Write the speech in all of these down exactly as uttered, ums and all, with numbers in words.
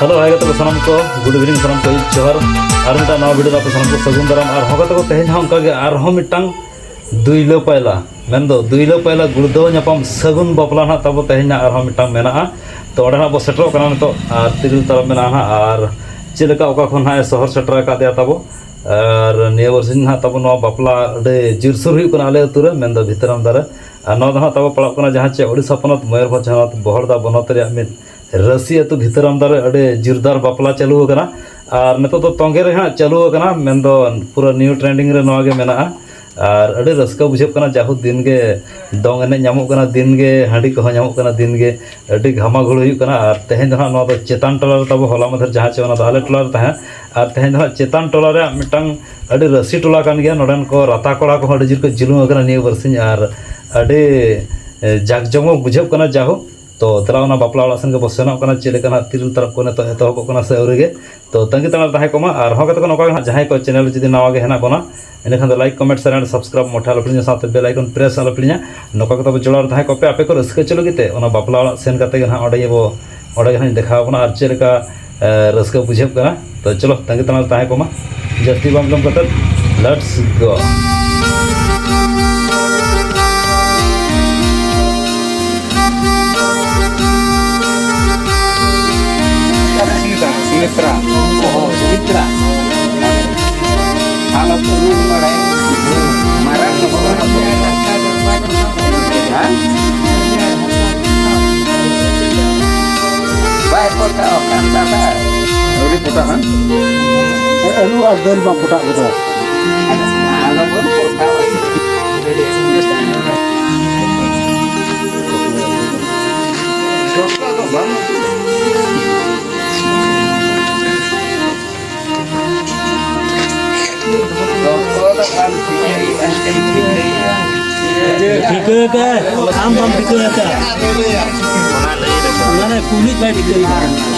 Hello, hi ᱜᱟᱛᱮ ᱠᱚ ᱥᱟᱱᱟᱢ ᱠᱚ, good evening ᱥᱟᱱᱟᱢ ᱠᱚ, ᱟᱹᱭᱩᱵ ᱡᱚᱦᱟᱨ᱾ ᱟᱨ ᱢᱤᱫᱴᱟᱝ ᱱᱟᱣᱟ video ᱨᱮ ᱟᱯᱮ ᱥᱟᱱᱟᱢ ᱠᱚ ᱥᱟᱹᱜᱩᱱ ᱫᱟᱨᱟᱢ᱾ ᱟᱨ ᱦᱚᱸ ᱜᱟᱛᱮ ᱠᱚ, ᱛᱮᱦᱮᱧ ᱦᱚᱸ ᱚᱱᱠᱟ ᱜᱮ ᱟᱨᱦᱚᱸ ᱢᱤᱫᱴᱟᱝ ᱫᱩᱭᱞᱟᱹ ᱯᱟᱭᱞᱟ, ᱢᱮᱱᱫᱚ ᱫᱩᱭᱞᱟᱹ ᱯᱟᱭᱞᱟ ᱜᱩᱲᱫᱟᱹᱣ ᱧᱟᱯᱟᱢ ᱥᱟᱹᱜᱩᱱ ᱵᱟᱯᱞᱟ ᱱᱟᱦᱟᱜ ᱛᱟᱵᱚ ᱛᱮᱦᱮᱧ ᱱᱟᱦᱟᱜ ᱟᱨᱦᱚᱸ ᱢᱤᱫᱴᱟᱝ ᱢᱮᱱᱟᱜᱼᱟ᱾ ᱛᱚ ᱚᱸᱰᱮ ᱱᱟᱦᱟᱜ ᱵᱚ ᱥᱮᱴᱮᱨᱚᱜ ᱠᱟᱱᱟ ᱱᱤᱛᱚᱜ, ᱟᱨ ᱛᱤᱨᱤᱞ ᱛᱟᱨᱟᱯ ᱢᱮᱱᱟᱜᱼᱟ ᱱᱟᱦᱟᱜ, ᱟᱨ ᱪᱮᱫ ᱞᱮᱠᱟ ᱚᱠᱟ ᱠᱷᱚᱱ ᱱᱟᱦᱟᱜ ᱮ ᱥᱚᱦᱚᱨ ᱥᱮᱴᱮᱨ ᱟᱠᱟᱫᱮᱭᱟ ᱛᱟᱵᱚ, ᱟᱨ ᱱᱤᱭᱟᱹ ᱵᱟᱨᱥᱤᱧ ᱱᱟᱦᱟᱜ ᱛᱟᱵᱚ ᱱᱚᱣᱟ ᱵᱟᱯᱞᱟ ᱟᱹᱰᱤ ᱡᱳᱨᱥᱳᱨ ᱦᱩᱭᱩᱜ ᱠᱟᱱᱟ ᱟᱞᱮ ᱟᱹᱛᱩ ᱨᱮ, ᱢᱮᱱᱫᱚ ᱵᱷᱤᱛᱟᱹᱨᱟᱢᱫᱟ ᱨᱮ᱾ ᱟᱨ ᱱᱚᱣᱟ ᱫᱚ ᱱᱟᱦᱟᱜ ᱛᱟᱵᱚ ᱯᱟᱲᱟᱜ ᱠᱟᱱᱟ ᱡᱟᱦᱟᱸ ᱪᱮ ᱳᱰᱤᱥᱟ ᱯᱚᱱᱚᱛ ᱢᱚᱭᱩᱨᱵᱷᱚᱸᱡᱽ ᱦᱚᱱᱚᱛ ᱵᱚᱦᱚᱲᱫᱟ ᱵᱚᱱᱚᱛ ᱨᱮᱭᱟᱜ ᱢᱤᱫ ᱨᱟᱹᱥᱤ ᱟᱹᱛᱩ ᱵᱷᱤᱛᱟᱹᱨᱟᱢᱫᱟ ᱨᱮ ᱟᱹᱰᱤ ᱡᱳᱨᱫᱟᱨ ᱵᱟᱯᱞᱟ ᱪᱟᱹᱞᱩ ᱟᱠᱟᱱᱟ᱾ ᱟᱨ ᱱᱤᱛᱚᱜ ᱫᱚ ᱛᱚᱸᱜᱮ ᱨᱮ ᱦᱟᱸᱜ ᱪᱟᱹᱞᱩ ᱟᱠᱟᱱᱟ, ᱢᱮᱱᱫᱚ ᱯᱩᱨᱟᱹ new trending ᱨᱮ ᱱᱚᱣᱟ ᱜᱮ ᱢᱮᱱᱟᱜᱼᱟ᱾ ᱟᱨ ᱟᱹᱰᱤ ᱨᱟᱹᱥᱠᱟᱹ ᱵᱩᱡᱷᱟᱹᱜ ᱠᱟᱱᱟ, ᱡᱟᱦᱳ ᱫᱤᱱ ᱜᱮ ᱫᱚᱝ ᱮᱱᱮᱡ ᱧᱟᱢᱚᱜ ᱠᱟᱱᱟ, ᱫᱤᱱ ᱜᱮ ᱦᱟᱺᱰᱤ ᱠᱚᱦᱚᱸ ᱧᱟᱢᱚᱜ ᱠᱟᱱᱟ, ᱫᱤᱱ ᱜᱮ ᱟᱹᱰᱤ ᱜᱷᱟᱢᱟ ᱜᱷᱳᱲ ᱦᱩᱭᱩᱜ ᱠᱟᱱᱟ᱾ ᱟᱨ ᱛᱮᱦᱮᱧ ᱫᱚ ᱦᱟᱸᱜ ᱱᱚᱣᱟ ᱫᱚ ᱪᱮᱛᱟᱱ ᱴᱚᱞᱟ ᱨᱮ ᱛᱟᱵᱚ, ᱦᱚᱞᱟ ᱢᱟᱫᱷᱮᱨ ᱡᱟᱦᱟᱸ ᱪᱮ ᱚᱱᱟ ᱫᱚ ᱟᱞᱮ ᱴᱚᱞᱟ ᱨᱮ ᱛᱟᱦᱮᱸᱫ, ᱟᱨ ᱛᱮᱦᱮᱧ ᱫᱚ ᱦᱟᱸᱜ ᱪᱮᱛᱟᱱ ᱴᱚᱞᱟ ᱨᱮᱭᱟᱜ ᱢᱤᱫᱴᱟᱝ ᱟᱹᱰᱤ ᱨᱟᱹᱥᱤ ᱴᱚᱞᱟ ᱠᱟᱱ ᱜᱮᱭᱟ᱾ ᱱᱚᱰᱮᱱ ᱠᱚ ᱨᱟᱛᱟ ᱠᱚᱲᱟ ᱠᱚᱦᱚᱸ ᱟᱹᱰᱤ ᱡᱳᱨ ᱠᱚ ᱡᱩᱞᱩᱝ ᱟᱠᱟᱱᱟ ᱱᱤᱭᱟᱹ ᱵᱟᱨᱥᱤᱧ, ᱟᱨ ᱟᱹᱰᱤ, ᱮ, ᱡᱟᱠ ᱡᱚᱢᱚᱠ ᱵᱩᱡᱷᱟᱹᱜ ᱠᱟᱱᱟ᱾ ᱡᱟᱦᱳ, ᱛᱚ ᱫᱮᱞᱟ ᱚᱱᱟ ᱵᱟᱯᱞᱟ ᱚᱲᱟᱜ ᱥᱮᱱ ᱜᱮᱵᱚ ᱥᱮᱱᱚᱜ ᱠᱟᱱᱟ, ᱪᱮᱫ ᱞᱮᱠᱟ ᱱᱟᱜ ᱛᱤᱨᱤᱞ ᱛᱟᱨᱟᱯ ᱠᱚ ᱱᱤᱛᱚᱜ ᱮᱛᱚᱦᱚᱵᱚᱜ ᱠᱟᱱᱟ ᱥᱮ ᱟᱹᱣᱨᱤ ᱜᱮ᱾ ᱛᱚ ᱛᱟᱺᱜᱤ ᱛᱟᱲᱟᱜ ᱨᱮ ᱛᱟᱦᱮᱸ ᱠᱚᱜ ᱢᱟ᱾ ᱟᱨ ᱦᱚᱸ ᱜᱟᱛᱮ ᱠᱚ, ᱱᱚᱝᱠᱟ ᱜᱮ ᱦᱟᱸᱜ ᱡᱟᱦᱟᱸᱭ ᱠᱚ channel ᱡᱩᱫᱤ ᱱᱟᱣᱟ ᱜᱮ ᱦᱮᱱᱟᱜ ᱵᱚᱱᱟ, ᱮᱸᱰᱮᱠᱷᱟᱱ ᱫᱚ like, comment, share and subscribe ᱢᱚᱴᱷᱮ ᱟᱞᱚᱯᱮ ᱦᱤᱲᱤᱧᱟ, ᱥᱟᱶᱛᱮ bell icon press ᱟᱞᱚᱯᱮ ᱦᱤᱲᱤᱧᱟ᱾ ᱱᱚᱝᱠᱟ ᱜᱮ ᱛᱟᱵᱚ ᱡᱚᱲᱟᱣ ᱨᱮ ᱛᱟᱦᱮᱸ ᱠᱚᱜ ᱯᱮ, ᱟᱯᱮ ᱠᱚ ᱨᱟᱹᱥᱠᱟᱹ ᱦᱚᱪᱚ ᱞᱟᱹᱜᱤᱫ ᱛᱮ᱾ ᱚᱱᱟ ᱵᱟᱯᱞᱟ ᱚᱲᱟᱜ ᱥᱮᱱ ᱠᱟᱛᱮ ᱜᱮ ᱱᱟᱦᱟᱜ ᱚᱸᱰᱮ ᱜᱮᱵᱚ, ᱚᱸᱰᱮ ᱜᱮ ᱱᱟᱦᱟᱜ ᱤᱧ ᱫᱮᱠᱷᱟᱣ ᱟᱵᱚᱱᱟ ᱟᱨ ᱪᱮᱫ ᱞᱮᱠᱟ, ᱮ, ᱨᱟᱹᱥᱠᱟᱹ ᱵᱩᱡᱷᱟᱹᱜ ᱠᱟᱱᱟ᱾ ᱛᱚ ᱪᱚᱞᱚ, ᱛᱟᱺᱜᱤ ᱛᱟᱲᱟᱜ ᱨᱮ ᱛᱟᱦᱮᱸ ᱠᱚᱜ ᱢᱟ᱾ ᱡᱟᱹᱥᱛᱤ ᱵᱟᱝ ᱵᱤᱞᱚᱢ ᱠᱟᱛᱮ, let's go. ᱥᱩᱢᱤᱛᱨᱟ᱾ ᱚ, ᱥᱩᱢᱤᱛᱨᱟ᱾ ᱟᱞᱚ ᱠᱚ ᱨᱩ ᱵᱟᱲᱟᱭ᱾ ᱢᱟᱨᱟᱝ ᱧᱚᱜ ᱠᱟᱱᱟ ᱠᱚ᱾ ᱦᱮᱸ? ᱵᱟᱭ ᱯᱚᱴᱟᱣ ᱟᱠᱟᱱ ᱫᱟᱫᱟ᱾ ᱟᱹᱣᱨᱤ ᱯᱚᱴᱟᱜᱼᱟ? ᱟᱹᱞᱩ ᱟᱨ ᱫᱟᱹᱞ ᱢᱟ ᱯᱚᱴᱟᱜ ᱜᱚᱫᱚᱜ᱾ ᱟᱞᱚ ᱵᱚᱱ ᱯᱚᱴᱟᱣᱟ᱾ ᱡᱚᱛᱚ ᱫᱚ ᱵᱟᱝ᱾ ᱡᱚᱛᱚ ᱫᱚ ᱵᱟᱝ ᱴᱷᱤᱠᱟᱹᱭᱮᱫᱼᱟ, ᱪᱮᱫ ᱮᱢ ᱴᱷᱤᱠᱟᱹᱭᱮᱫᱼᱟ? ᱴᱷᱤᱠᱟᱹ ᱠᱟᱜᱼᱟ, ᱟᱢ ᱵᱟᱢ ᱴᱷᱤᱠᱟᱹ ᱟᱠᱟᱫᱼᱟ᱾ ᱢᱟᱱᱮ ᱠᱩᱞᱤ ᱵᱟᱭ ᱴᱷᱤᱠᱟᱹ ᱟᱠᱟᱫᱼᱟ᱾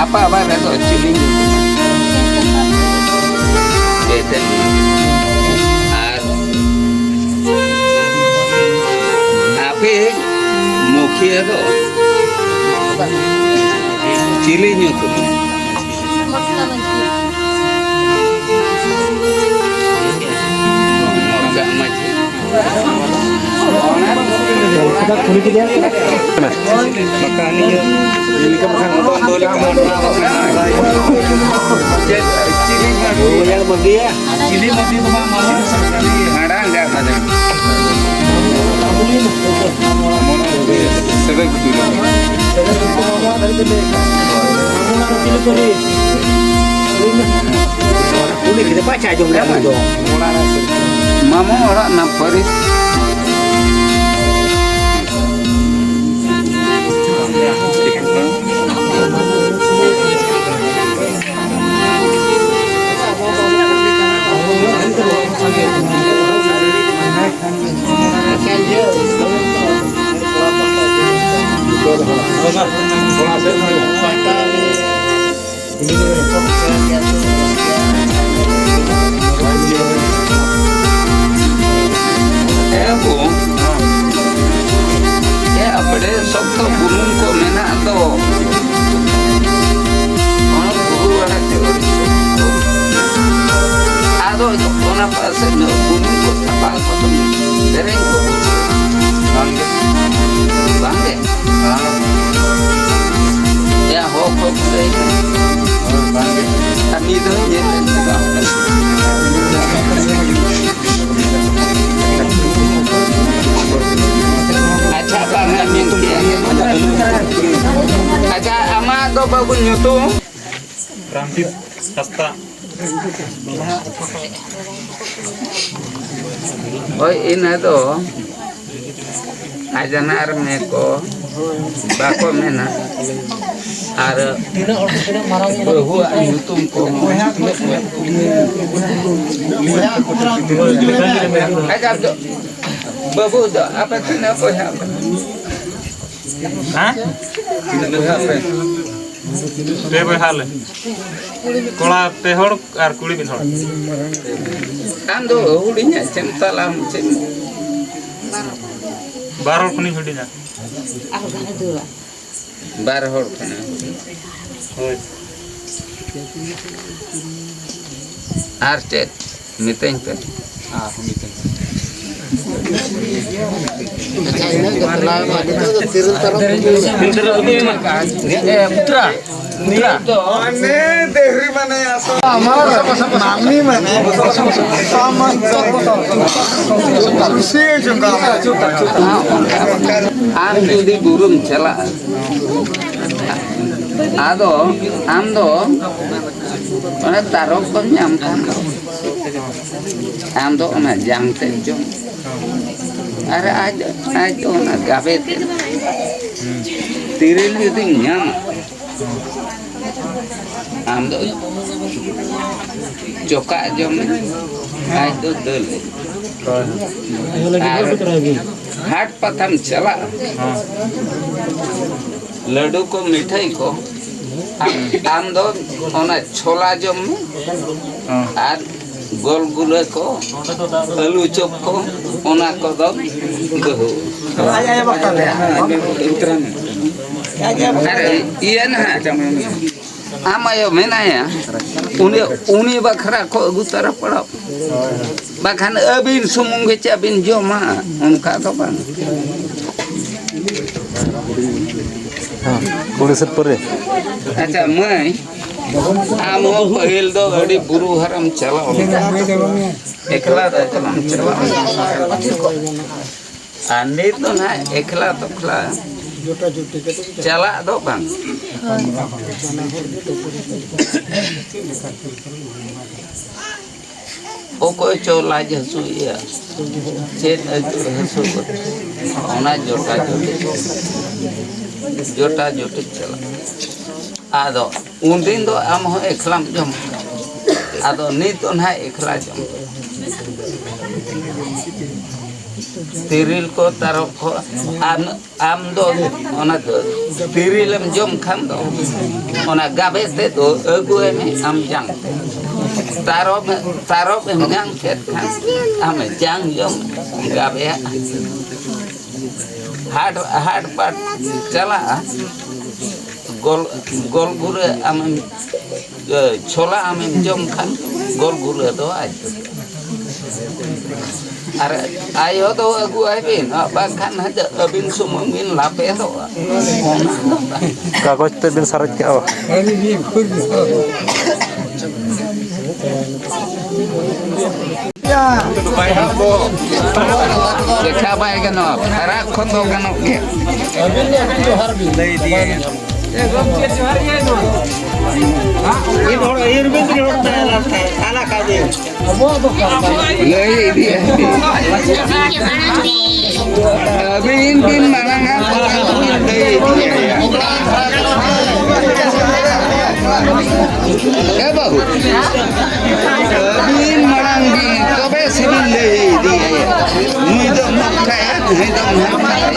ᱟᱯᱮ ᱟᱵᱟᱨ ᱨᱮᱫᱚ ᱪᱤᱞᱤ ᱧᱩᱛᱩᱢ? ᱪᱮᱛᱚᱱ᱾ ᱟᱨ ᱟᱯᱮ ᱢᱩᱠᱷᱤᱭᱟᱹ ᱫᱚ ᱪᱤᱞᱤ ᱧᱩᱛᱩᱢ? ᱢᱚᱨᱜᱟᱜ ᱢᱟᱹᱡᱷᱤ᱾ ᱠᱩᱞᱤ ᱠᱮᱫᱮᱭᱟ᱾ ᱵᱟᱠᱷᱟᱱ ᱤᱭᱟᱹ, ᱪᱮᱫ ᱞᱮᱠᱟ ᱵᱟᱠᱷᱟᱱ ᱪᱤᱞᱤ ᱢᱟᱹᱡᱷᱤ? ᱪᱤᱞᱤ ᱢᱟᱹᱡᱷᱤ ᱫᱚ ᱵᱟᱝ, ᱢᱟᱨᱟᱝ ᱥᱟᱱᱛᱟᱲᱤ ᱢᱟᱨᱟᱝ ᱜᱟᱲ ᱢᱟᱹᱡᱷᱤ᱾ ᱥᱟᱹᱜᱟᱹᱭ ᱠᱚ ᱛᱩᱞᱟᱹᱣ᱾ ᱩᱱᱤ ᱜᱤᱫᱽᱨᱟᱹ ᱵᱟᱭ ᱪᱟ ᱡᱚᱢ ᱞᱮᱫᱟ ᱩᱱᱤ ᱫᱚ᱾ ᱢᱟᱢᱚ ᱚᱲᱟᱜ ᱨᱮᱱᱟᱜ ᱯᱟᱹᱨᱤᱥ᱾ ᱮ ᱵᱚ, ᱮ ᱟᱯᱲᱮ ᱥᱚᱠᱛᱚ ᱵᱩᱱᱩᱢ ᱠᱚ ᱢᱮᱱᱟᱜ ᱫᱚ᱾ ᱚᱱᱟ ᱵᱩᱨᱩ ᱟᱲᱟᱜ ᱛᱮ ᱟᱹᱰᱤ ᱥᱚᱠᱛᱚ᱾ ᱟᱫᱚ ᱚᱱᱟ ᱯᱟᱥᱮ ᱧᱚᱜ ᱵᱩᱱᱩᱢ ᱠᱚ ᱥᱟᱯᱷᱟ ᱠᱚ ᱛᱚ ᱥᱮᱨᱮᱧ ᱠᱚ ᱵᱩᱡᱷᱟᱹᱣᱟ᱾ ᱵᱟᱝᱜᱮ᱾ ᱵᱟᱝᱜᱮ? ᱦᱮᱸ᱾ ᱮᱭᱟ, ᱦᱚᱸ, ᱦᱚᱸ, ᱞᱟᱹᱭ ᱢᱮ᱾ ᱦᱳᱭ, ᱵᱟᱝᱜᱮ᱾ ᱟᱨ ᱢᱤᱫ ᱫᱷᱟᱣ ᱧᱮᱞ ᱞᱮᱱ ᱜᱮ ᱵᱟᱝ᱾ ᱟᱪᱪᱷᱟ, ᱵᱟᱝᱟ, ᱢᱮᱱ ᱠᱮᱜᱼᱟ᱾ ᱟᱪᱪᱷᱟ, ᱟᱢᱟᱜ ᱫᱚ ᱵᱟᱹᱵᱩ ᱧᱩᱛᱩᱢ? ᱨᱟᱢᱫᱤᱯ ᱦᱟᱸᱥᱫᱟ᱾ ᱦᱳᱭ, ᱤᱱᱟᱹ ᱫᱚ ᱟᱡᱟᱱᱟᱨ ᱢᱮ ᱠᱚ ᱵᱟᱠᱚ ᱢᱮᱱᱟ᱾ ᱟᱨ ᱵᱟᱹᱦᱩᱣᱟᱜ ᱧᱩᱛᱩᱢ ᱠᱚ ᱟᱪᱪᱷᱟ, ᱵᱟᱹᱵᱩ ᱫᱚ ᱟᱯᱮ ᱛᱤᱱᱟᱹᱜ ᱵᱚᱭᱦᱟ? ᱦᱮᱸ? ᱯᱮ ᱵᱚᱭᱦᱟ ᱟᱞᱮ᱾ ᱠᱚᱲᱟ ᱯᱮ ᱦᱚᱲ ᱟᱨ ᱠᱩᱲᱤ ᱢᱤᱫ ᱦᱚᱲ᱾ ᱟᱢ ᱫᱚ ᱦᱩᱰᱤᱧᱟ ᱪᱮᱢ ᱛᱟᱞᱟᱢ ᱪᱮᱢ? ᱵᱟᱨ ᱦᱚᱲ ᱠᱷᱚᱱᱤᱧ ᱦᱩᱰᱤᱧᱟ᱾ ᱵᱟᱨ ᱦᱚᱲ ᱠᱷᱚᱱᱟᱜ᱾ ᱦᱳᱭ᱾ ᱟᱨ ᱪᱮᱫ ᱢᱤᱛᱟᱹᱧ ᱯᱮ? ᱟᱨᱦᱚᱸ ᱢᱤᱛᱟᱹᱧ ᱯᱮ᱾ ᱟᱪᱪᱷᱟ, ᱤᱱᱟᱹᱜ ᱜᱮ ᱛᱟᱞᱟᱝ ᱢᱟ᱾ ᱱᱤᱛᱚᱜ ᱫᱚ ᱛᱤᱨᱤᱞ ᱛᱟᱨᱚᱵ ᱠᱚ ᱦᱩᱭᱩᱜᱼᱟ᱾ ᱛᱤᱨᱤᱞ ᱛᱟᱨᱚᱵ ᱠᱚ ᱦᱩᱭᱩᱜᱼᱟ᱾ ᱮ, ᱯᱩᱛᱨᱟ, ᱯᱩᱛᱨᱟ᱾ ᱢᱟᱱᱮ ᱫᱮᱦᱨᱤ ᱢᱟᱱᱮ ᱟᱥᱚᱞ ᱢᱟᱹᱱᱢᱤ ᱢᱟᱱᱮ ᱥᱟᱢᱟᱱ ᱠᱩᱥᱤ ᱡᱚᱝ ᱟᱢ ᱡᱩᱫᱤ ᱵᱩᱨᱩᱢ ᱪᱟᱞᱟᱜᱼᱟ, ᱟᱫᱚ ᱟᱢ ᱫᱚ ᱚᱱᱟ ᱛᱟᱨᱚᱵ ᱠᱚᱢ ᱧᱟᱢ ᱠᱷᱟᱱ ᱫᱚ, ᱟᱢ ᱫᱚ ᱚᱱᱟ ᱡᱟᱝ ᱛᱮᱫ ᱡᱚᱢ᱾ ᱟᱨ ᱟᱡ, ᱟᱡ ᱫᱚ ᱚᱱᱟ ᱜᱟᱵᱮ ᱛᱮᱫ᱾ ᱛᱤᱨᱤᱞ ᱡᱩᱫᱤᱢ ᱧᱟᱢᱟ, ᱟᱢ ᱫᱚ ᱪᱚᱠᱟᱜ ᱡᱚᱢ ᱢᱮ, ᱟᱡ ᱫᱚ ᱫᱟᱹᱞ᱾ ᱟᱨ ᱦᱟᱴ ᱯᱟᱛᱟᱢ ᱪᱟᱞᱟᱜᱼᱟ, ᱞᱟᱹᱰᱩ ᱠᱚ, ᱢᱤᱴᱷᱟᱹᱭ ᱠᱚ, ᱟᱢ, ᱟᱢ ᱫᱚ ᱚᱱᱟ ᱪᱷᱳᱞᱟ ᱡᱚᱢ ᱢᱮ ᱟᱨ ᱜᱳᱞ ᱜᱩᱞᱟᱹ ᱠᱚ, ᱟᱹᱞᱩ ᱪᱚᱯ ᱠᱚ, ᱚᱱᱟ ᱠᱚᱫᱚ ᱵᱟᱹᱦᱩ᱾ ᱟᱨ ᱤᱭᱟᱹ ᱱᱟᱦᱟᱜ, ᱟᱢ ᱟᱭᱳ ᱢᱮᱱᱟᱭᱟ, ᱩᱱᱤ, ᱩᱱᱤ ᱵᱟᱠᱷᱨᱟ ᱠᱚ ᱟᱹᱜᱩ ᱛᱟᱨᱟ ᱯᱟᱲᱟᱣ᱾ ᱵᱟᱠᱷᱟᱱ ᱟᱹᱵᱤᱱ ᱥᱩᱢᱩᱝ ᱜᱮ ᱪᱮᱫ ᱵᱤᱱ ᱡᱚᱢᱟ, ᱚᱱᱠᱟ ᱫᱚ ᱵᱟᱝ᱾ ᱦᱮᱸ, ᱠᱩᱲᱤ ᱥᱮᱫ ᱯᱚᱨᱮ᱾ ᱟᱪᱪᱷᱟ ᱢᱟᱹᱭ, ᱟᱢ ᱦᱚᱸ ᱯᱟᱹᱦᱤᱞ ᱫᱚ ᱟᱹᱰᱤ ᱵᱩᱨᱩ ᱦᱟᱨᱟᱢ ᱪᱟᱞᱟᱣ ᱞᱮᱱᱟ, ᱮᱠᱞᱟ ᱫᱚ ᱮᱠᱞᱟᱢ ᱪᱟᱞᱟᱣ ᱞᱮᱱᱟ᱾ ᱟᱨ ᱱᱤᱛ ᱫᱚ ᱱᱟᱦᱟᱜ ᱮᱠᱞᱟ ᱫᱚᱠᱞᱟ ᱪᱟᱞᱟᱜ ᱫᱚ ᱵᱟᱝ᱾ ᱚᱠᱚᱭ ᱪᱚ ᱞᱟᱡ ᱦᱟᱹᱥᱩᱭᱮᱭᱟ, ᱪᱮᱫ ᱦᱟᱹᱥᱩ, ᱚᱱᱟ ᱡᱚᱴᱟ ᱡᱚᱴᱤ, ᱡᱚᱴᱟ ᱡᱚᱴᱤ ᱪᱟᱞᱟᱜ᱾ ᱟᱫᱚ ᱩᱱᱫᱤᱱ ᱫᱚ ᱟᱢ ᱦᱚᱸ ᱮᱠᱞᱟᱢ ᱡᱚᱢ ᱠᱟᱱᱟ, ᱟᱫᱚ ᱱᱤᱛ ᱫᱚ ᱱᱟᱦᱟᱜ ᱮᱠᱞᱟ ᱡᱚᱢ᱾ ᱛᱤᱨᱤᱞ ᱠᱚ, ᱛᱟᱨᱚᱵ ᱠᱚ, ᱟᱢ, ᱟᱢ ᱫᱚ ᱚᱱᱟ ᱫᱚ ᱛᱤᱨᱤᱞᱮᱢ ᱡᱚᱢ ᱠᱷᱟᱱ ᱫᱚ ᱚᱱᱟ ᱜᱟᱵᱮ ᱛᱮᱫ ᱫᱚ ᱟᱹᱜᱩᱭ ᱢᱮ ᱟᱢ ᱡᱟᱝ ᱛᱮ᱾ ᱛᱟᱨᱚᱵ, ᱛᱟᱨᱚᱵ ᱮᱢ ᱧᱟᱢ ᱠᱮᱫ ᱠᱷᱟᱱ ᱟᱢ ᱡᱟᱝ ᱡᱚᱢ ᱜᱟᱵᱮᱭᱟᱜ᱾ ᱦᱟᱴ, ᱦᱟᱴ ᱯᱟᱴ ᱪᱟᱞᱟᱜᱼᱟ, ᱜᱚᱞ, ᱜᱚᱞ ᱜᱩᱨᱟᱹ ᱟᱢᱮᱢ, ᱮ, ᱪᱷᱚᱞᱟ ᱟᱢᱮᱢ ᱡᱚᱢ ᱠᱷᱟᱱ ᱜᱚᱞ ᱜᱩᱨᱟᱹ ᱫᱚ ᱟᱡ ᱛᱮᱜᱮ᱾ ᱟᱨ ᱟᱭᱳ ᱫᱚ ᱟᱹᱜᱩᱣᱟᱭ ᱵᱤᱱ, ᱵᱟᱝᱠᱷᱟᱱ ᱦᱟᱸᱜ ᱟᱹᱵᱤᱱ ᱥᱩᱢᱩᱝ ᱵᱤᱱ ᱞᱟᱯᱮᱫᱚᱜᱼᱟ᱾ ᱚᱱᱟ ᱫᱚ ᱵᱟᱝ᱾ ᱠᱟᱜᱚᱡᱽ ᱛᱮ ᱵᱤᱱ ᱥᱟᱨᱮᱡ ᱠᱟᱜᱼᱟ᱾ ᱫᱮᱠᱷᱟ ᱵᱟᱭ ᱜᱟᱱᱚᱜᱼᱟ, ᱯᱷᱟᱨᱟᱠ ᱠᱷᱚᱱ ᱫᱚ ᱜᱟᱱᱚᱜ ᱜᱮᱭᱟ᱾ ᱟᱹᱵᱤᱱ ᱫᱚ ᱟᱹᱵᱤᱱ ᱡᱚᱦᱟᱨ ᱵᱤᱱ᱾ ᱞᱟᱹᱭ ᱤᱫᱤᱭᱮ᱾ ᱢᱤᱫ ᱦᱚᱲ ᱟᱹᱭᱩᱨ ᱵᱤᱱ, ᱢᱤᱫ ᱦᱚᱲ ᱛᱟᱦᱮᱸ ᱞᱮᱱ ᱛᱟᱦᱮᱸ, ᱛᱟᱦᱞᱮ ᱠᱷᱟᱡ ᱫᱚ᱾ ᱟᱵᱚᱣᱟᱜ ᱫᱚ ᱠᱟᱱ ᱛᱟᱵᱚᱱᱟ᱾ ᱞᱟᱹᱭ ᱤᱫᱤᱭᱮ᱾ ᱟᱹᱵᱤᱱ ᱵᱤᱱ ᱢᱟᱲᱟᱝᱟ, ᱛᱚᱵᱮ ᱵᱤᱱ ᱞᱟᱹᱭ ᱤᱫᱤᱭᱮ᱾ ᱮ ᱵᱟᱹᱵᱩ, ᱟᱹᱵᱤᱱ ᱢᱟᱲᱟᱝ ᱵᱤᱱ, ᱛᱚᱵᱮ ᱥᱮᱵᱤᱱ ᱞᱟᱹᱭ ᱤᱫᱤᱭᱮ᱾ ᱱᱩᱭ ᱫᱚ ᱱᱚᱝᱠᱟᱭᱟ, ᱱᱩᱭ ᱫᱚ ᱱᱚᱝᱠᱟᱭᱟ᱾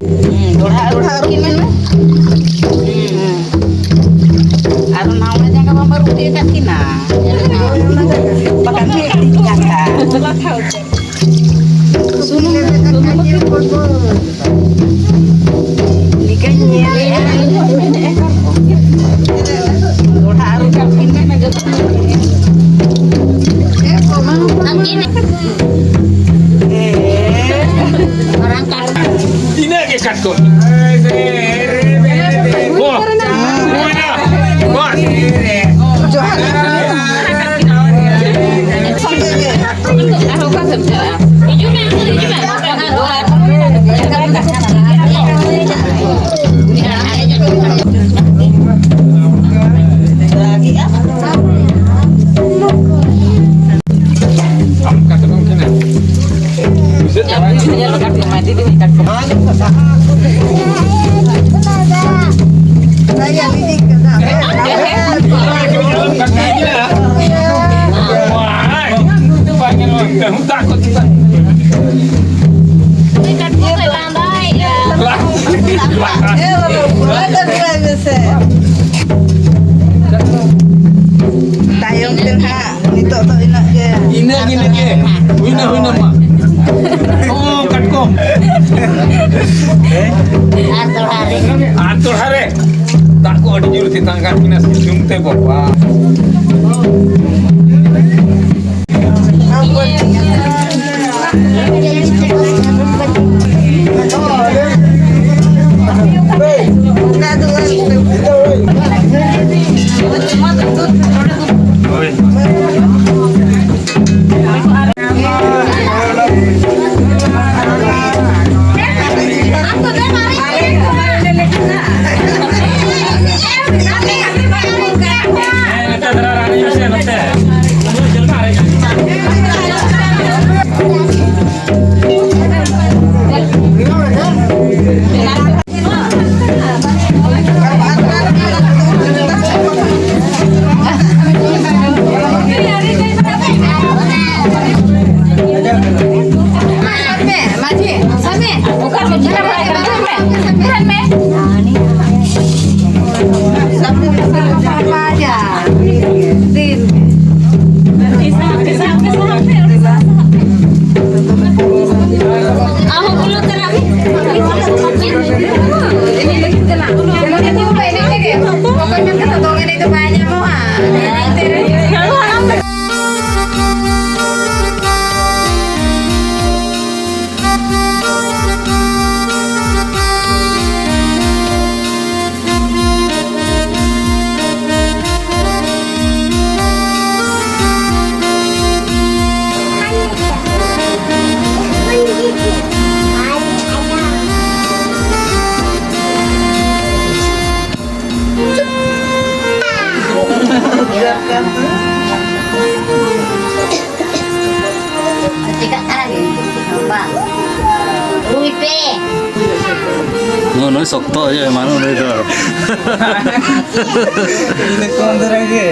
ᱦᱩᱸ, ᱫᱚᱦᱲᱟ ᱟᱹᱨᱩᱵ ᱠᱤᱱ ᱢᱮ᱾ ᱦᱩᱸ᱾ ᱟᱨ ᱱᱟᱣᱟ ᱡᱟᱸᱜᱟ ᱢᱟ ᱵᱟᱹᱨᱩᱵ ᱤᱫᱤ ᱟᱠᱟᱫ ᱠᱤᱱᱟ᱾ ᱵᱟᱠᱷᱟᱱ ᱢᱤᱫ ᱴᱤᱡ ᱠᱟᱛᱷᱟ᱾ ᱥᱩᱱᱩᱢ, ᱥᱩᱱᱩᱢ᱾ ᱞᱮᱠᱟᱧ ᱧᱮᱞᱮᱜᱼᱟ᱾ ᱫᱚᱦᱲᱟ ᱟᱹᱨᱩᱵ ᱠᱟᱛᱮ ᱢᱮᱱᱟ ᱡᱚᱛᱚ᱾ ᱢᱟᱨᱟᱝ ᱠᱟᱴ-, ᱛᱤᱱᱟᱹᱜ ᱜᱮ ᱠᱟᱴᱠᱚᱢ? ᱵᱚ, ᱦᱩᱭᱱᱟ᱾ ᱵᱟᱥ᱾ ᱡᱚᱦᱟᱨ᱾ ᱟᱨ ᱚᱠᱟ ᱥᱮᱫ ᱮᱢ ᱪᱟᱞᱟᱜᱼᱟ? ᱦᱤᱡᱩᱜ ᱢᱮ, ᱦᱤᱡᱩᱜ ᱢᱮ᱾ ᱛᱟᱭᱚᱢ ᱛᱮ ᱱᱟᱦᱟᱜ ᱱᱤᱛᱚᱜ ᱫᱚ ᱤᱱᱟᱹᱜ ᱜᱮ᱾ ᱤᱱᱟᱹᱜ, ᱤᱱᱟᱹᱜ ᱜᱮ᱾ ᱦᱩᱭᱱᱟ, ᱦᱩᱭᱱᱟ ᱢᱟ᱾ ᱚ, ᱠᱟᱴᱠᱚᱢ᱾ ᱟᱨ ᱫᱚᱦᱲᱟ ᱨᱮ᱾ ᱟᱨ ᱫᱚᱦᱲᱟ ᱨᱮ᱾ ᱫᱟᱜ ᱠᱚ ᱟᱹᱰᱤ ᱡᱳᱨ ᱛᱮᱛᱟᱝ ᱠᱟᱱ ᱠᱤᱱᱟ ᱥᱤᱛᱩᱝ ᱛᱮ ᱵᱟᱵᱟ᱾ ᱪᱮᱠᱟᱜ ᱠᱟᱱᱟ ᱵᱤᱱ? ᱵᱟᱝ᱾ ᱨᱩᱭ ᱯᱮ᱾ ᱱᱩᱭ, ᱱᱩᱭ ᱥᱚᱠᱛᱚ ᱦᱩᱭᱩᱜ ᱮᱢᱟᱱ ᱩᱱᱤ ᱫᱚ᱾ ᱤᱱᱟᱹ ᱠᱚᱢ ᱫᱷᱟᱨᱟ ᱜᱮ᱾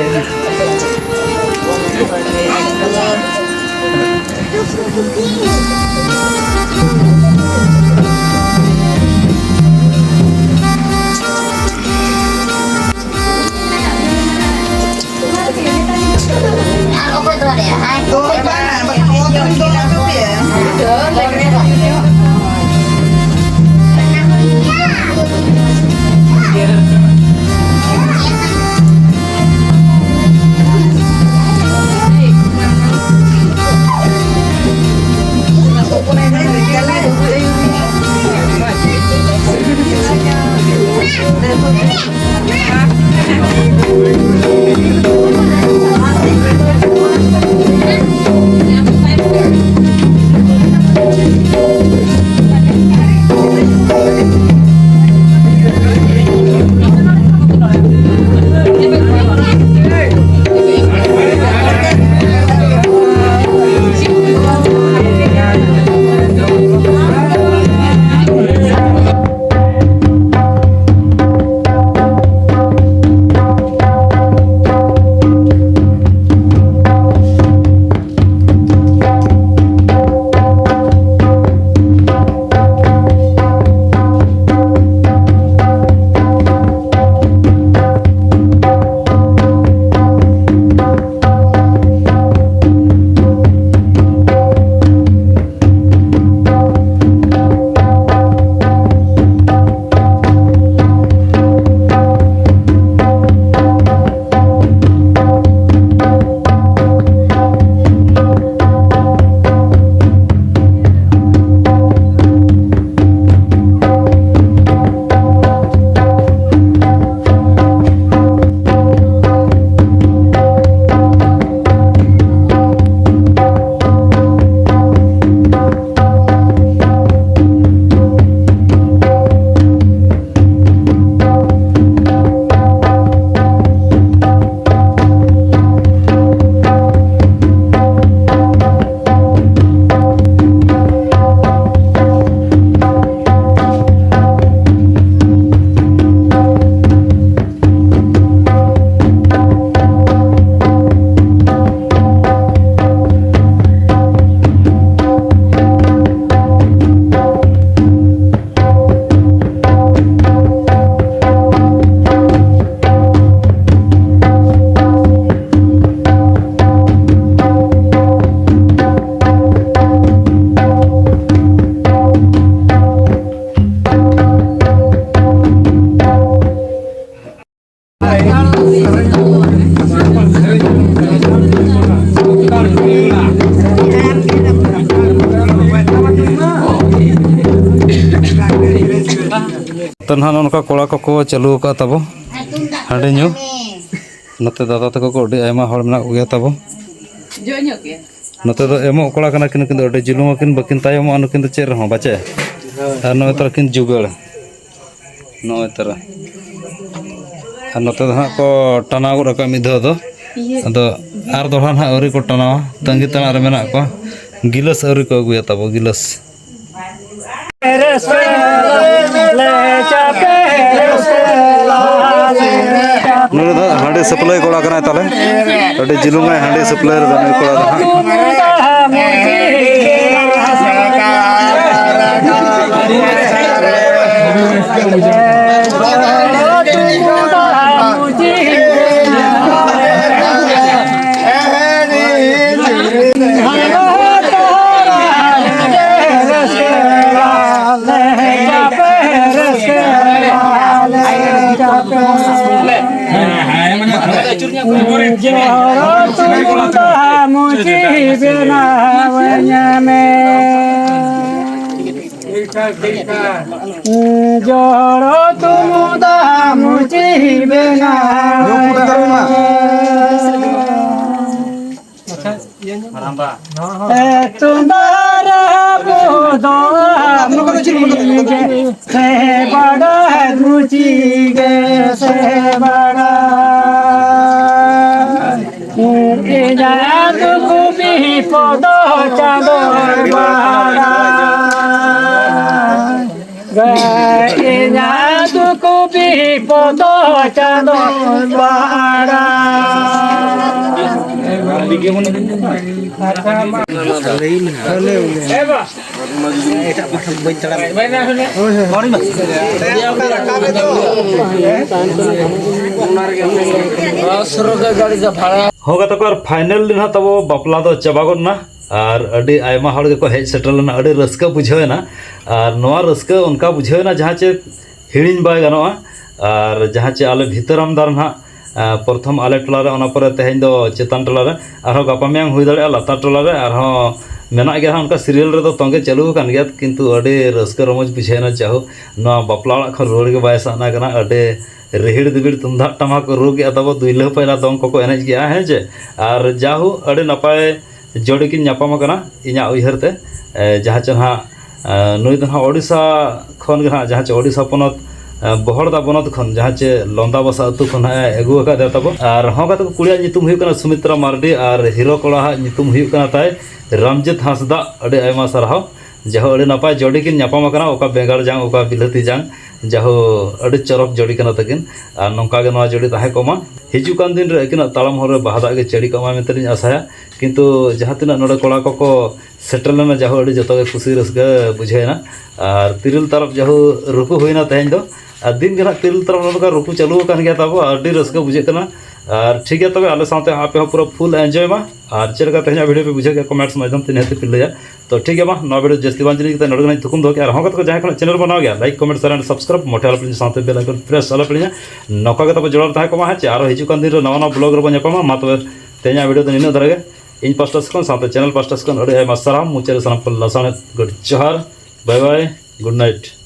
ᱱᱟᱦᱟᱜ ᱱᱚᱜᱼᱚ ᱱᱚᱝᱠᱟ ᱠᱚᱲᱟ ᱠᱚᱠᱚ ᱪᱟᱹᱞᱩ ᱟᱠᱟᱫ ᱛᱟᱵᱚ ᱦᱟᱺᱰᱤ ᱧᱩ᱾ ᱱᱚᱛᱮ ᱫᱟᱫᱟ ᱛᱟᱠᱚ ᱠᱚ ᱟᱹᱰᱤ ᱟᱭᱢᱟ ᱦᱚᱲ ᱢᱮᱱᱟᱜ ᱠᱚᱜᱮᱭᱟ ᱛᱟᱵᱚ᱾ ᱱᱚᱛᱮ ᱫᱚ ᱮᱢᱚᱜ ᱠᱚᱲᱟ ᱠᱟᱱᱟ ᱠᱤᱱ, ᱱᱩᱠᱤᱱ ᱫᱚ ᱟᱹᱰᱤ ᱡᱩᱞᱩᱝ ᱟᱹᱠᱤᱱ, ᱵᱟᱹᱠᱤᱱ ᱛᱟᱭᱚᱢᱚᱜᱼᱟ ᱱᱩᱠᱤᱱ ᱫᱚ ᱪᱮᱫ ᱨᱮᱦᱚᱸ ᱵᱟᱪᱮ᱾ ᱟᱨ ᱱᱚᱜᱼᱚᱭ ᱛᱟᱨᱟ ᱠᱤᱱ ᱡᱩᱜᱟᱹᱲ, ᱱᱚᱜᱼᱚᱭ ᱛᱟᱨᱟ᱾ ᱟᱨ ᱱᱚᱛᱮ ᱫᱚ ᱦᱟᱸᱜ ᱠᱚ ᱴᱟᱱᱟᱣ ᱜᱚᱫ ᱟᱠᱟᱫ ᱢᱤᱫ ᱫᱷᱟᱣ ᱫᱚ, ᱟᱫᱚ ᱟᱨ ᱫᱚᱦᱲᱟ ᱱᱟᱦᱟᱜ ᱟᱹᱣᱨᱤ ᱠᱚ ᱴᱟᱱᱟᱣᱟ, ᱛᱟᱺᱜᱤ ᱛᱟᱲᱟᱜ ᱨᱮ ᱢᱮᱱᱟᱜ ᱠᱚᱣᱟ᱾ ᱜᱤᱞᱟᱹᱥ ᱟᱹᱣᱨᱤ ᱠᱚ ᱟᱹᱜᱩᱭᱟ ᱛᱟᱵᱚ, ᱜᱤᱞᱟᱹᱥ᱾ ᱱᱩᱭ ᱫᱚ ᱦᱟᱺᱰᱤ ᱥᱟᱹᱯᱞᱟᱹᱭ ᱠᱚᱲᱟ ᱠᱟᱱᱟᱭ ᱛᱟᱞᱮ, ᱟᱹᱰᱤ ᱡᱤᱞᱩᱝᱟᱭ ᱦᱟᱺᱰᱤ ᱥᱟᱹᱯᱞᱟᱹᱭ ᱨᱮᱫᱚ ᱱᱩᱭ ᱠᱚᱲᱟ ᱫᱚ ᱦᱟᱸᱜ᱾ ᱡᱚᱦᱚᱨ ᱛᱩᱢᱫᱟᱜ ᱢᱩᱪᱤ ᱵᱮᱱᱟᱣᱟᱹᱧ ᱢᱮ᱾ ᱡᱚᱦᱚᱨ ᱛᱩᱢᱫᱟᱜ ᱢᱩᱪᱤ ᱵᱮᱱᱟᱣᱟᱹᱧ ᱢᱮ᱾ ᱮ ᱛᱩᱢᱫᱟᱜ ᱨᱮ ᱟᱵᱚ ᱫᱚ ᱢᱩᱪᱤ ᱜᱮ ᱥᱮ ᱵᱟᱲᱟ, ᱢᱩᱪᱤ ᱜᱮ ᱥᱮ ᱵᱟᱲᱟ᱾ ᱤᱧᱟᱹᱜ ᱫᱩᱠ ᱵᱤᱯᱚᱫ ᱪᱟᱸᱫᱚ ᱵᱟᱲᱟ᱾ ᱤᱧᱟᱹᱜ ᱫᱩᱠ ᱵᱤᱯᱚᱫ ᱪᱟᱸᱫᱚ ᱵᱟᱲᱟ᱾ ᱞᱟᱹᱭ ᱢᱮ᱾ ᱦᱮᱸ, ᱵᱟ᱾ ᱮᱴᱟᱜ ᱯᱟᱦᱴᱟ ᱵᱟᱹᱧ ᱛᱟᱲᱟᱢ᱾ ᱦᱚᱸ, ᱜᱟᱛᱮ ᱠᱚ, ᱟᱨ final ᱫᱤᱱ ᱦᱟᱸᱜ ᱛᱟᱵᱚ ᱵᱟᱯᱞᱟ ᱫᱚ ᱪᱟᱵᱟ ᱜᱚᱫ ᱮᱱᱟ᱾ ᱟᱨ ᱟᱹᱰᱤ ᱟᱭᱢᱟ ᱦᱚᱲ ᱜᱮᱠᱚ ᱦᱮᱡ ᱥᱮᱴᱮᱨ ᱞᱮᱱᱟ, ᱟᱹᱰᱤ ᱨᱟᱹᱥᱠᱟᱹ ᱵᱩᱡᱷᱟᱹᱣ ᱮᱱᱟ᱾ ᱟᱨ ᱱᱚᱣᱟ ᱨᱟᱹᱥᱠᱟᱹ ᱚᱱᱠᱟ ᱵᱩᱡᱷᱟᱹᱣ ᱮᱱᱟ ᱡᱟᱦᱟᱸ ᱪᱮ ᱦᱤᱲᱤᱧ ᱵᱟᱭ ᱜᱟᱱᱚᱜᱼᱟ᱾ ᱟᱨ ᱡᱟᱦᱟᱸ ᱪᱮ ᱟᱞᱮ ᱵᱷᱤᱛᱟᱹᱨᱟᱢ ᱫᱟᱨ ᱱᱟᱦᱟᱜ, ᱟ, ᱯᱨᱚᱛᱷᱚᱢ ᱟᱞᱮ ᱴᱚᱞᱟ ᱨᱮ, ᱚᱱᱟ ᱯᱚᱨᱮ ᱛᱮᱦᱮᱧ ᱫᱚ ᱪᱮᱛᱟᱱ ᱴᱚᱞᱟ ᱨᱮ, ᱟᱨᱦᱚᱸ ᱜᱟᱯᱟ ᱢᱮᱭᱟᱝ ᱦᱩᱭ ᱫᱟᱲᱮᱭᱟᱜᱼᱟ ᱞᱟᱛᱟᱨ ᱴᱚᱞᱟ ᱨᱮ, ᱟᱨᱦᱚᱸ ᱢᱮᱱᱟᱜ ᱜᱮᱭᱟ ᱦᱟᱸᱜ, ᱚᱱᱠᱟ ᱥᱤᱨᱤᱭᱟᱞ ᱨᱮᱫᱚ ᱛᱚᱸᱜᱮ ᱪᱟᱹᱞᱩ ᱟᱠᱟᱱ ᱜᱮᱭᱟ, ᱠᱤᱱᱛᱩ ᱟᱹᱰᱤ ᱨᱟᱹᱥᱠᱟᱹ ᱨᱚᱢᱚᱡᱽ ᱵᱩᱡᱷᱟᱹᱣ ᱮᱱᱟ᱾ ᱡᱟᱦᱳ, ᱱᱚᱣᱟ ᱵᱟᱯᱞᱟ ᱚᱲᱟᱜ ᱠᱷᱚᱱ ᱨᱩᱣᱟᱹᱲ ᱜᱮ ᱵᱟᱭ ᱥᱟᱱᱟ ᱠᱟᱱᱟ᱾ ᱟᱹᱰᱤ ᱨᱤᱦᱤᱲ ᱫᱤᱵᱤᱲ ᱛᱩᱢᱫᱟᱜ ᱴᱟᱢᱟᱠ ᱠᱚ ᱨᱩ ᱠᱮᱜᱼᱟ ᱛᱟᱵᱚ, ᱫᱩᱭᱞᱟᱹ ᱯᱟᱭᱞᱟ ᱫᱚᱝ ᱠᱚᱠᱚ ᱮᱱᱮᱡ ᱜᱮᱭᱟ, ᱦᱮᱸ ᱪᱮ? ᱟᱨ ᱡᱟᱦᱳ, ᱟᱹᱰᱤ ᱱᱟᱯᱟᱭ ᱡᱳᱲᱤ ᱠᱤᱱ ᱧᱟᱯᱟᱢ ᱟᱠᱟᱱᱟ ᱤᱧᱟᱹᱜ ᱩᱭᱦᱟᱹᱨ ᱛᱮ᱾ ᱮ, ᱡᱟᱦᱟᱸ ᱪᱮ ᱱᱟᱦᱟᱜ, ᱮ, ᱱᱩᱭ ᱫᱚ ᱱᱟᱦᱟᱜ ᱳᱰᱤᱥᱟ ᱠᱷᱚᱱ ᱜᱮ ᱱᱟᱦᱟᱜ, ᱡᱟᱦᱟᱸ ᱪᱮ ᱳᱰᱤᱥᱟ ᱯᱚᱱᱚᱛ, ᱮ, ᱵᱚᱦᱚᱲᱫᱟ ᱵᱚᱱᱚᱛ ᱠᱷᱚᱱ, ᱡᱟᱦᱟᱸ ᱪᱮ ᱞᱚᱸᱫᱟ ᱵᱟᱥᱟ ᱟᱹᱛᱩ ᱠᱷᱚᱱ ᱱᱟᱦᱟᱜ ᱮ ᱟᱹᱜᱩ ᱟᱠᱟᱫᱮ ᱛᱟᱵᱚ᱾ ᱟᱨ ᱦᱚᱸ ᱠᱟᱛᱮ ᱠᱚ, ᱠᱩᱲᱤᱭᱟᱜ ᱧᱩᱛᱩᱢ ᱦᱩᱭᱩᱜ ᱠᱟᱱᱟ ᱥᱩᱢᱤᱛᱨᱟ ᱢᱟᱨᱰᱤ ᱟᱨ ᱦᱤᱨᱳ ᱠᱚᱲᱟ ᱦᱟᱜ ᱧᱩᱛᱩᱢ ᱦᱩᱭᱩᱜ ᱠᱟᱱᱟ ᱛᱟᱭ ᱨᱟᱢᱡᱤᱛ ᱦᱟᱸᱥᱫᱟ᱾ ᱟᱹᱰᱤ ᱟᱭᱢᱟ ᱥᱟᱨᱦᱟᱣ᱾ ᱡᱟᱦᱳ, ᱟᱹᱰᱤ ᱱᱟᱯᱟᱭ ᱡᱳᱲᱤ ᱠᱤᱱ ᱧᱟᱯᱟᱢ ᱟᱠᱟᱱᱟ, ᱚᱠᱟ ᱵᱮᱸᱜᱟᱲ ᱡᱟᱝ, ᱚᱠᱟ ᱵᱤᱞᱟᱹᱛᱤ ᱡᱟᱝ᱾ ᱡᱟᱦᱳ, ᱟᱹᱰᱤ ᱪᱚᱨᱚᱠ ᱡᱳᱲᱤ ᱠᱟᱱᱟ ᱛᱟᱹᱠᱤᱱ᱾ ᱟᱨ ᱱᱚᱝᱠᱟ ᱜᱮ ᱱᱚᱣᱟ ᱡᱳᱲᱤ ᱛᱟᱦᱮᱸ ᱠᱚᱜ ᱢᱟ᱾ ᱦᱤᱡᱩᱜ ᱠᱟᱱ ᱫᱤᱱ ᱨᱮ ᱟᱹᱠᱤᱱᱟᱜ ᱛᱟᱲᱟᱢ ᱦᱚᱨ ᱨᱮ ᱵᱟᱦᱟ ᱫᱟᱜ ᱜᱮ ᱪᱟᱹᱲᱤ ᱠᱚᱜ ᱢᱟ ᱢᱮᱱᱛᱮ ᱞᱤᱧ ᱟᱥᱟᱭᱟ᱾ ᱠᱤᱱᱛᱩ ᱡᱟᱦᱟᱸ ᱛᱤᱱᱟᱹᱜ ᱱᱚᱰᱮ ᱠᱚᱲᱟ ᱠᱚᱠᱚ ᱥᱮᱴᱮᱨ ᱞᱮᱱᱟ, ᱡᱟᱦᱳ, ᱟᱹᱰᱤ ᱡᱚᱛᱚ ᱜᱮ ᱠᱩᱥᱤ ᱨᱟᱹᱥᱠᱟᱹ ᱵᱩᱡᱷᱟᱹᱣ ᱮᱱᱟ᱾ ᱟᱨ ᱛᱤᱨᱤᱞ ᱛᱟᱨᱚᱵ ᱡᱟᱦᱳ ᱨᱩᱠᱩ ᱦᱩᱭᱱᱟ ᱛᱮᱦᱮᱧ ᱫᱚ᱾ ᱟᱨ ᱫᱤᱱ ᱜᱮ ᱱᱟᱦᱟᱜ ᱛᱤᱨᱤᱞ ᱛᱟᱨᱚᱵ ᱱᱚᱝᱠᱟ ᱨᱩᱠᱩ ᱪᱟᱹᱞᱩ ᱟᱠᱟᱱ ᱜᱮᱭᱟ ᱛᱟᱵᱚ, ᱟᱹᱰᱤ ᱨᱟᱹᱥᱠᱟᱹ ᱵᱩᱡᱷᱟᱹᱜ ᱠᱟᱱᱟ᱾ ᱟᱨ ᱴᱷᱤᱠ ᱜᱮᱭᱟ, ᱛᱚᱵᱮ ᱟᱞᱮ ᱥᱟᱶᱛᱮ ᱟᱯᱮ ᱦᱚᱸ ᱯᱩᱨᱟᱹ ᱯᱷᱩᱞ ᱮᱱᱡᱚᱭ ᱢᱟ᱾ ᱟᱨ ᱪᱮᱫ ᱞᱮᱠᱟ ᱛᱮᱦᱮᱧᱟᱜ ᱵᱷᱤᱰᱤᱭᱳ ᱯᱮ ᱵᱩᱡᱷᱟᱹᱣ ᱠᱮᱫᱟ, ᱠᱚᱢᱮᱱᱴᱥ ᱢᱟᱫᱽᱫᱷᱚᱢ ᱛᱮ ᱱᱤᱦᱟᱹᱛ ᱯᱮ ᱞᱟᱹᱭᱟ᱾ ᱛᱚ ᱴᱷᱤᱠ ᱜᱮᱭᱟ, ᱢᱟ ᱱᱚᱣᱟ ᱵᱷᱤᱰᱤᱭᱳ ᱡᱟᱹᱥᱛᱤ ᱵᱟᱝ ᱡᱤᱞᱤᱧ ᱠᱟᱛᱮ ᱱᱚᱰᱮ ᱜᱮ ᱱᱟᱦᱟᱜ ᱛᱷᱩᱠᱩᱢ ᱫᱚᱦᱚ ᱠᱮᱜᱼᱟ᱾ ᱟᱨ ᱦᱚᱸ ᱠᱟᱛᱮ ᱠᱚ ᱡᱟᱦᱟᱸᱭ ᱠᱷᱚᱱᱟᱜ ᱪᱮᱱᱮᱞ ᱵᱮᱱᱟᱣ ᱜᱮᱭᱟ, like, comment, share and subscribe ᱢᱚᱴᱷᱮ ᱟᱞᱚ ᱯᱮ ᱦᱤᱲᱤᱧᱟ, ᱥᱟᱶᱛᱮ ᱵᱮᱞ ᱟᱭᱠᱚᱱ ᱯᱨᱮᱥ ᱟᱞᱚ ᱯᱮ ᱦᱤᱲᱤᱧᱟ᱾ ᱱᱚᱝᱠᱟ ᱜᱮ ᱛᱟᱵᱚ ᱡᱚᱲᱟᱣ ᱨᱮ ᱛᱟᱦᱮᱸ ᱠᱚᱜ ᱢᱟ ᱦᱮᱸ ᱪᱮ᱾ ᱟᱨᱦᱚᱸ ᱦᱤᱡᱩᱜ ᱠᱟᱱ ᱫᱤᱱ ᱨᱮ ᱱᱟᱣᱟ ᱱᱟᱣᱟ ᱵᱞᱚᱜ ᱨᱮᱵᱚᱱ ᱧᱟᱯᱟᱢᱟ᱾ ᱢᱟ ᱛᱚᱵᱮ ᱛᱮᱦᱮᱧᱟᱜ ᱵᱷᱤᱰᱤᱭᱳ ᱫᱚ ᱱᱤᱱᱟᱹᱜ ᱫᱷᱟᱨᱟ ᱜᱮ᱾ ᱤᱧ ᱯᱟᱥᱴᱟ ᱥᱮᱫ ᱠᱷᱚᱱ ᱥᱟᱶᱛᱮ ᱪᱮᱱᱮᱞ ᱯᱟᱥᱴᱟ ᱥᱮᱫ ᱠᱷᱚᱱ ᱟᱹᱰᱤ ᱟᱭᱢᱟ ᱥᱟᱨᱦᱟᱣ᱾ ᱢᱩᱪᱟᱹᱫ ᱨᱮ ᱥᱟᱱᱟᱢ ᱠᱚ ᱞᱟᱥᱟᱲᱦᱮᱫ ᱜᱚᱰ ᱡᱚᱦᱟᱨ᱾ ᱵᱟᱭ ᱵᱟᱭ, ᱜᱩᱰ ᱱᱟᱭᱤᱴ᱾